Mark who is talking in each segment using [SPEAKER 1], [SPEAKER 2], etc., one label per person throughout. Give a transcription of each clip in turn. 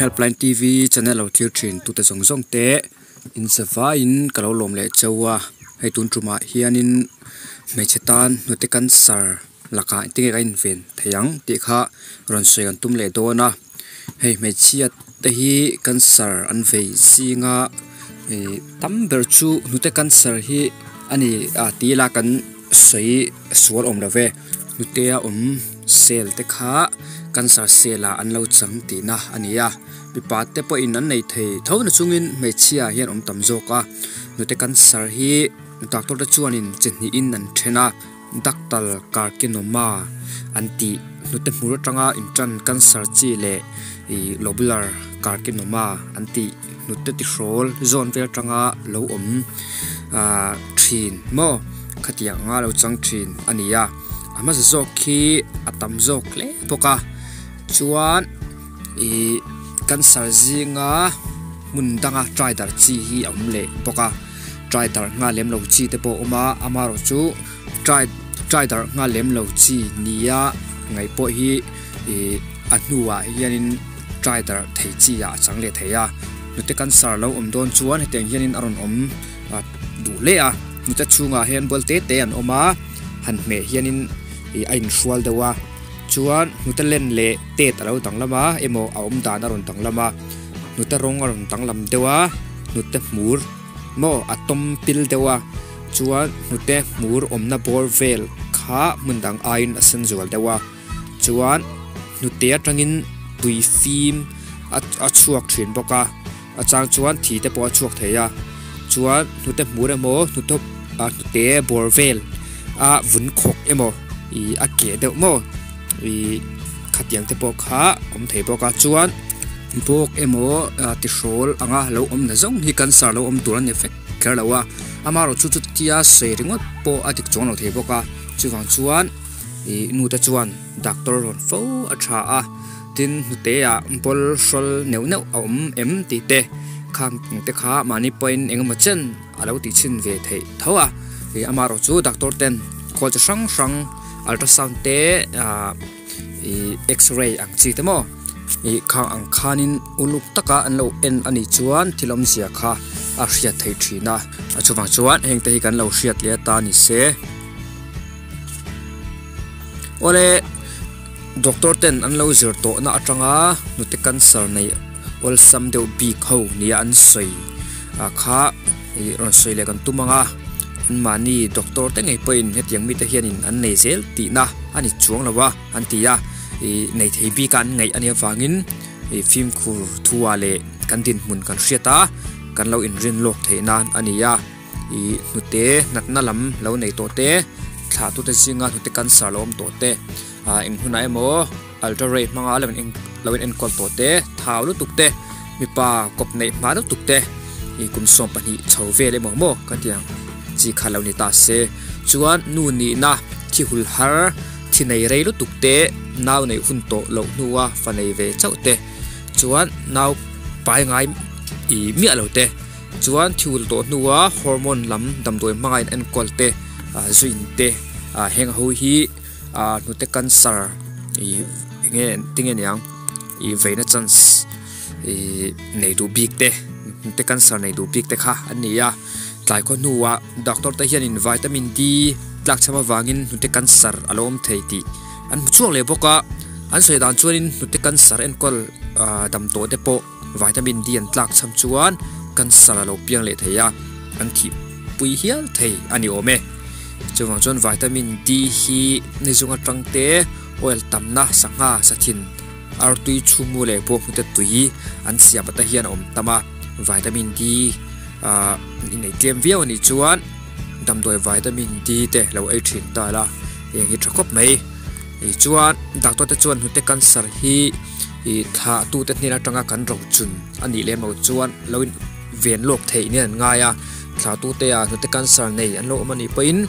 [SPEAKER 1] Helpline TV channel lo thlir thin tute zawng zawng te in zavaiin ka lo lawm leh cheu a hei tun tumah hianin hmeichhe tan hnute cancer lakah engtin nge kan inven thei ang tih kha rawn sawi kan tum leh dawn a hei hmeichhia te hi cancer an vei zinga ih tam ber chu hnute cancer hi a ni a ti ila kan sawi sual awm lo ve hnute a awm cell te kha cancer cell ah an lo chang tihna a ni a mipa te pawhin an nei thei tho na chungin hmeichhia hian awm tam zawk a hnute cancer hi doctor te chuanin chi hnihin an then a ductal carcinoma an tih hnute hmur atanga intan cancer chi leh ih lobular carcinoma an tih hnute ti hrawl zawn vel atanga lo awm ahh thin maw khatiang anga lo chang thin a ni a a hmasa zawk khi a tam zawk hle bawk a chuan ih cancer zinga hmun danga try darh chi hi a awm leh bawk a try darh nghal lem lo chi te pawh a awm a amaherawhchu try try darh nghal lem lo chi nia ngaih pawh hi ih a hnuah hianin try darh thei chi ah a chang leh thei a hnute cancer lo awm dawn chuan hetiang hianin a rawn awm duh hle a hnute chhungah hian bual te te an awm a han hmeh hianin ih a inhrual deuh a chuan hnute len leh tet a lo danglam a emaw a awm dan a rawn danglam a hnute rawng a rawn danglam deuh a hnute hmur maw a tawm pil deuh a chuan hnute hmur awmna bawr vel kha hmun dang aiin a sen zual deuh a chuan hnute atangin tui fim a a chhuak thin bawk a a chang chuan thi te pawh a chhuak thei a chuan hnute hmur emaw hnute ah hnute bawr vel a vun khawk emaw ih a keh deuh maw ih khatiang te pawh kha awm thei bawk a chuan bawk emaw ah tihrawl anga lo awm na zawng hi cancer lo awm tur a ni vek kher lo a amaherawhchu chutia sawi ringawt pawh a dik chuang lo thei bawk a chuvang chuan ih nu te chuan doctor rawn fo a tha a tin hnute ah bawl hrawl neuh neuh a awm em tih te khang te kha mahni pawhin eng emaw chen a lo tih chhin ve theih tho a ih amaherawhchu doctor ten khawl chi hrang hrang ultrasound te ah ih x-ray ang chi te maw ih khang ang khanin uluk taka an lo en a nih chuan thil awmzia kha a hriat theih thin a a chuvang chuan heng te hi kan lo hriat leh ata ni se. Awle doctor ten an lo zir tawh na atanga hnute cancer nei awlsam deuh bik ho nia an sawi ah kha ih rawn sawi leh kan tum ang a an mahni doctor te ngei pawhin hetiang mite hianin an nei zel tihna a ni chuang lo a an ti a ih nei thei bik a an ngaih a nih avangin ih fimkhur thua leh kan dinhmun kan hriat a kan lo inrin lawk theih nan a ni a. Ih hnute natna lam lo nei tawh te thlah tute zinga hnute cancer lo awm tawh te ah eng hunah emaw ultra ray hmanga lo in lo in enkawl tawh te thau lutuk te mipa kawp neih hma lutuk te ih kum 12 chho vel emaw maw ka ti ang chi kha lo ni ta se chuan nu nihna thi hul har thi nei rei lutuk te nau neih hun tawh loh hnua fa nei ve chauh te chuan nau pai ngai ih miah lo te. Chuan thil tawh hnua hormone lam damdawi hmanga in enkawl te ah zuin te ah heng ho hi ah hnute cancer ih enge tinge niang ih veina chance ih nei duh bik te hnute cancer nei duh bik te kha an ni a tlai khaw hnuah doctor te hianin vitamin D tlak cham avangin hnute cancer a lo awm thei tih an hmu chhuak leh bawk a an sawi dan chuanin hnute cancer enkawl ah damtawh te pawh. Vitamin D an tlak cham chuan cancer a lo piang leh thei a, an thih pui hial thei a ni awm e. Chuvang chuan vitamin D hi ni zung atang te oil tamna sangha sathin artui chhungmu leh bawkhnute tui an siam ata hian a awm tam a. Vitamin D ah inei tlem viau a nih chuan damdawi vitamin D te lo ei thin ta la heng hi tha khawp mai. Tichuan doctor te chuan hnute cancer hi ih thlah tute hnen atanga kan ro chun a nih lem loh chuan lo in ven lawk theih nen an ngai a thlah tute ah hnute cancer nei an lo awm a nih pawhin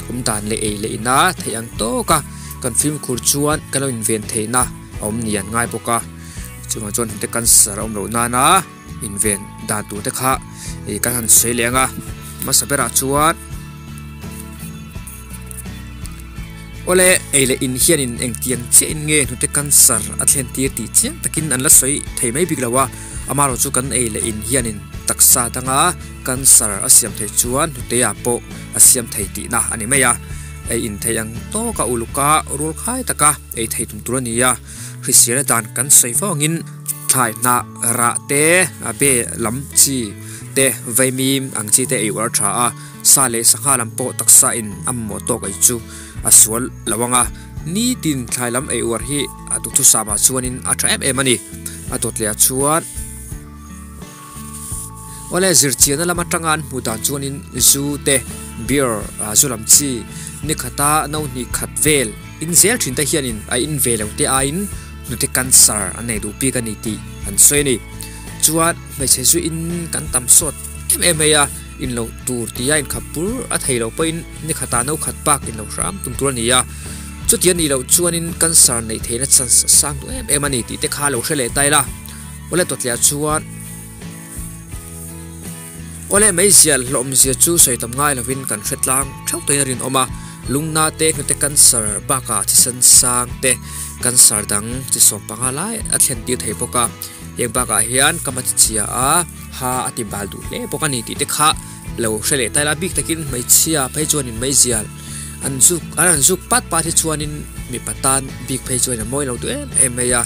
[SPEAKER 1] awm dan leh ei leh ina theih ang tawk a kan fimkhur chuan kan lo in ven theihna a awm ni an ngai bawk a chuvang chuan hnute cancer a awm loh nana inven dan tur te kha ih kan han sawi leh ang a hmasa berah chuan. Awle, ei leh in hianin engtiang chiahin nge hnute cancer a thlen tir tih chiang takin an la sawi thei mai bik lo a, amaherawh chu kan ei leh in hianin taksa danga cancer a siam theih chuan hnuteah pawh a siam thei tihna a ni mai a. Ei in theih ang tawka uluka rual khai taka ei thei tum tur a ni a, hrisel dan kan sawi fo angin thlai hnah rah te, a be lam chi te, vaimim ang chi te ei uar tha a, sa leh sangha lam pawh taksa in a mamawh tawk ei chu a sual lo ang a, nitin thlai lam ei uar hi a duhthusam ah chuanin a tha em em a ni. A dawt leh ah chuan awle zirchianna lam atanga an hmuh dan chuanin zu te beer ah zu lam chi ni khata no hnih khat vel in zel thin te hianin a in ve lo te aiin hnute cancer an nei duh bik a ni tih an sawi a ni. Chuan hmeichhe zu in kan tam sawt em em mai a, in loh tur tia inkhap bur a thei loh pawhin ni khatah no khat bak in lo hram tum tur a ni a, chuti a nih loh chuanin cancer neih theihna chance a sang duh em em a ni tih te kha lo hre leh ta ila. Awle tawtliah chuan Awle meizial hlawhawmzia chu sawi tam ngai lovin kan hre tlang theuh tawhin a rinawm a, lungna te hnute cancer bakah thisen sang te cancer dang chi sawm panga lai a thlen tir thei bawk a, heng bakah hian ka ma chi chhia a ha a ti bal duh hle bawk a ni tih te kha lo hre leh ta ila bik takin hmeichhia phei chuanin meizial an zuk an han zuk pat pat hi chuanin mipa tan bik phei chuan a mawi lo duh em em mai a.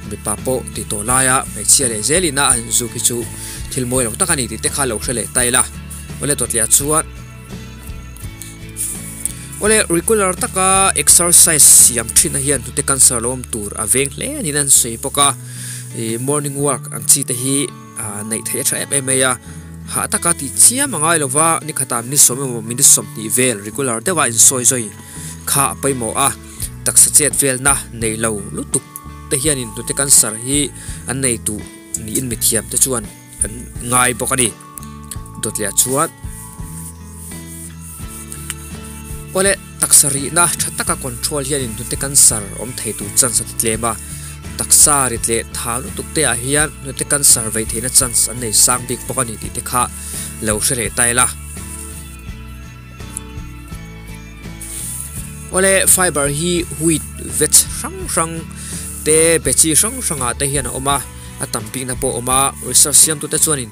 [SPEAKER 1] Mipa pawh tih tawh laia hmeichhia leh zelin a an zuk hi chu thil mawi lo tak a ni tih te kha lo hre leh ta ila. Awle tawtliah chuan Awle regular taka exercise siam thin a hian hnute cancer lo awm tur a veng hle niin an sawi bawk a. Ih morning walk ang chi te hi neih theih a tha em em mai a. Hah taka tih chiam a ngai lova nikhatah minute sawm emaw minute sawmhnih vel regular deuha insawi zawi kha a pawimawh a. Taksa chet velna nei lo lutuk te hianin hnute cancer hi an nei duh niin mithiam te chuan an ngai bawk a ni. Dawtliah chuan Awle taksa rihna tha taka control hianin hnute cancer awm thei tur chance a ti tlem a, taksa rit leh tha lutuk te ah hian hnute cancer vei theihna chance an nei sang bik bawk a ni tih te kha lo hre leh ta ila. Awle fiber hi wheat veg hrang hrang te be chi hrang hrang ah te hian a awm a a tam bikna pawh a awm a research siam tute chuanin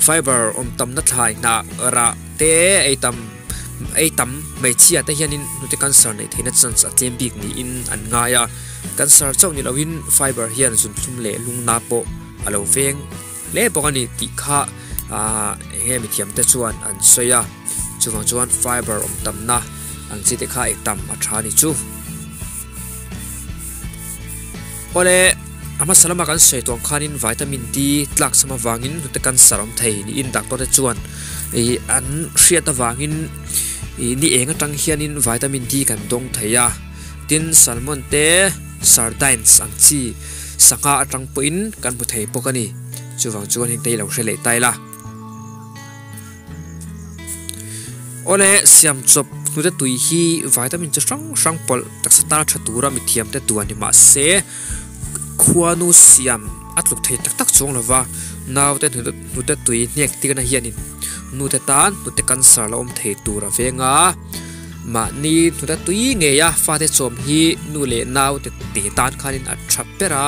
[SPEAKER 1] fiber awm tamna thlai hnah rah te ei tam ei tam hmeichhia te hianin hnute cancer neih theihna chance a tlem bik niin an ngai a cancer chauh ni loin fiber hian zunthlum leh lungna pawh a lo veng. Hle bawk a ni tih kha aah eng nge mithiam te chuan an sawi a, chuvang chuan fiber awm tamna ang chi te kha ei tam a tha a ni chu. Awle a hmasa lama kan sawi tawh ang khanin vitamin D tlak cham avangin hnute cancer awm thei niin doctor te chuan ih an hriat avangin ih ni eng atang hianin vitamin D kan dawng thei a, tin salmon te sardines ang chi Sangha atang pawhin kan hmu thei bawk a ni. Chuvang chuan heng te hi lo hre leh ta ila. Awle siam chawp hnute tui hi vitamin chi hrang hrang pawlh taksa tan tha tura mithiam te duan ni mahse khuanu siam a tluk thei tak tak chuang lova naute hnute tui hnek tirna hianin nute tan hnute cancer la awm thei tur a veng a. Mahni hnute tui ngeia fate chawm hi nu leh nau te te tan khanin a tha ber a,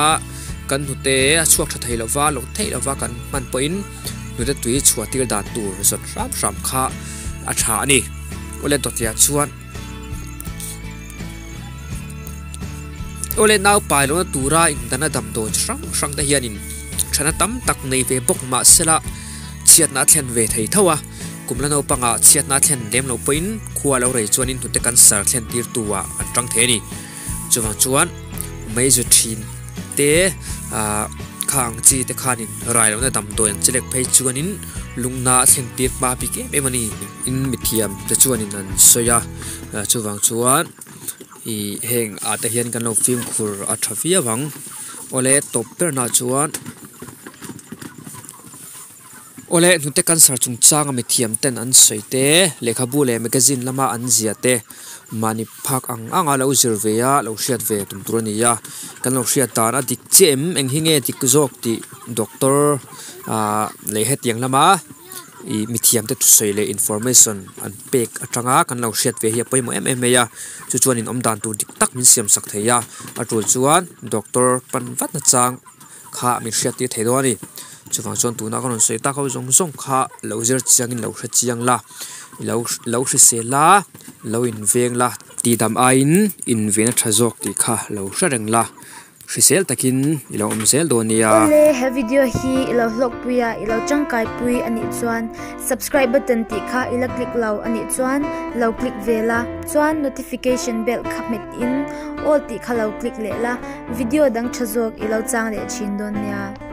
[SPEAKER 1] kan hnute a chhuak tha thei lova, lo theih lova kan hman pawhin hnute tui chhuah tir dan tur zawt hram hram kha a tha a ni. Awle dawtliah chuan Awle nau pai lohna tura indana damdawi chi hrang hrang te hianin thana tam tak nei ve bawk mahsela chhiatna a thlen ve thei tho a. Kum la naupangah chhiatna a thlen lem loh pawhin khua lo rei chuanin hnute cancer thlen tirtu ah an tang thei a ni. Chuvang chuan meizu thin te ah kha ang chi te khanin rai lohna damdawi an chelek phei chuanin lungna a thlen tir hma bik em em a ni. In mithiam te chuanin an sawi a, chuvang chuan ih heng ah te hian kan lo fimkhur a tha viau ang. Awle tawp berna chuan. Awle, hnute cancer chungchanga mithiam ten an sawi te, lehkhabu leh magazine lama an ziah te mahni phak ang anga lo zir ve a, lo hriat ve tum tur a ni a. Kan lo hriat dan a dik chiah em? Eng hi nge dik zawk tih doctor ah leh hetiang lama Ih mithiam te thusawi leh information an pek atanga kan lo hriat ve hi a pawimawh em em mai a chu chuan in awm dan tur dik tak min siam sak thei a a tul chuan doctor pan vat na chang kha min hriat tir thei dawn a ni chuvang chuan tuna ka rawn sawi tak ho zawng zawng kha lo zir chiang in lo hre chiang la ilo lo hrisel la lo in veng la tihdam aiin inven a tha zawk tih kha lo hre reng la. Hrisel takin i lo awm zel dawn nia.
[SPEAKER 2] Awle, he video hi i lo hlawkpui a, i lo tangkaipui a nih chuan subscribe button tih kha i la click lo a nih chuan lo click ve la, chuan notification bell kha hmet in all tih kha lo click leh la, video dang tha zawk i lo chang leh thin dawn nia.